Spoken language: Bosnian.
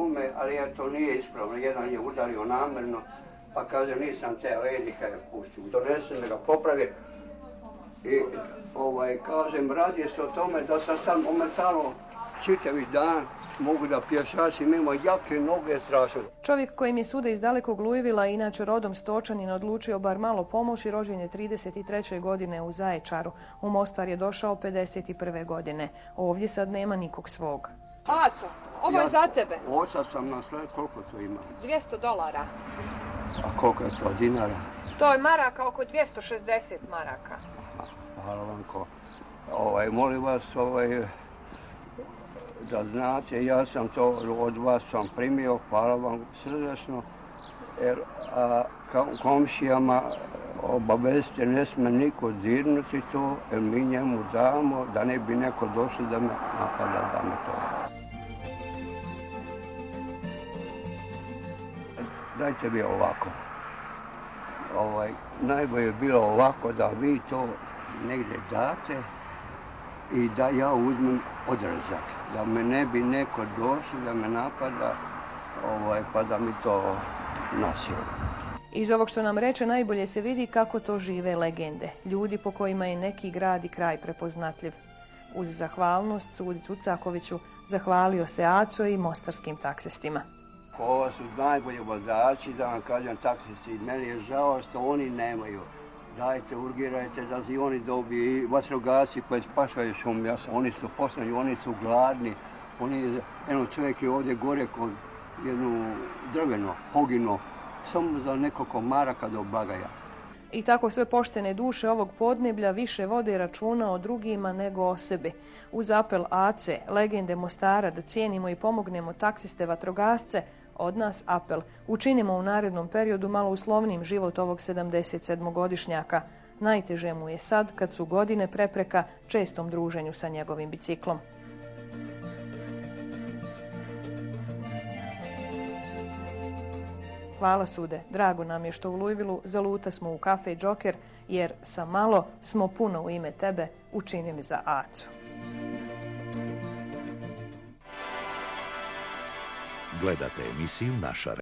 tome, ali ja to nije ispravno. Jedan je udario namjerno, pa kaže nisam teo, Edi kad je pustio. Donesem da ga popravi i kažem, radi se o tome da sam sam ometalo čitavi dan, mogu da pješačim, ima jake noge strašno. Čovjek kojim je suda iz dalekog Lujevila, inače rodom Stočanin, odlučio bar malo pomoći, rođen je 33. godine u Zaječaru. U Mostar je došao 51. godine. Ovdje sad nema nikog svog. Aco, ovo je za tebe. Oca sam na sve, koliko to ima? $200. A koliko je to dinara? To je maraka, oko 260 maraka. Hvala vam ko. Molim vas, da znate, ja sam to od vas sam primio, hvala vam srdečno, jer komšijama obavestite, ne sme niko dirnuti to, jer mi njemu damo, da ne bi neko došli da me napada, da me to. Dajte vi ovako. Najbolje je bilo ovako da vi to negdje date i da ja uzmem odrezak, da me ne bi neko došao, da me napada, pa da mi to nosio. Iz ovog što nam reče najbolje se vidi kako to žive legende, ljudi po kojima je neki grad i kraj prepoznatljiv. Uz zahvalnost sudi Tucakoviću zahvalio se Aco i mostarskim taksistima. Ovo su najbolji vozači, da vam kažem, taksisti. Meni je žao što oni nemaju. Dajte, urgirajte da i oni dobiju, i vatrogasci koji spašaju šum, oni su poslani, oni su gladni. Eno čovjek je ovdje gore kod jednu drveno, pogino, samo za nekoliko maraka do bagaja. I tako sve poštene duše ovog podneblja više vode računa o drugima nego o sebi. Uz apel Ace, legende Mostara, da cijenimo i pomognemo taksiste vatrogasce, od nas apel. Učinimo u narednom periodu malo uslovnim život ovog 77-godišnjaka. Najteže mu je sad kad su godine prepreka čestom druženju sa njegovim biciklom. Hvala sude, drago nam je što u Lujvilu zaluta smo u kafe Džoker, jer sa malo smo puno u ime tebe učinili za Acu. Gledate emisiju Naša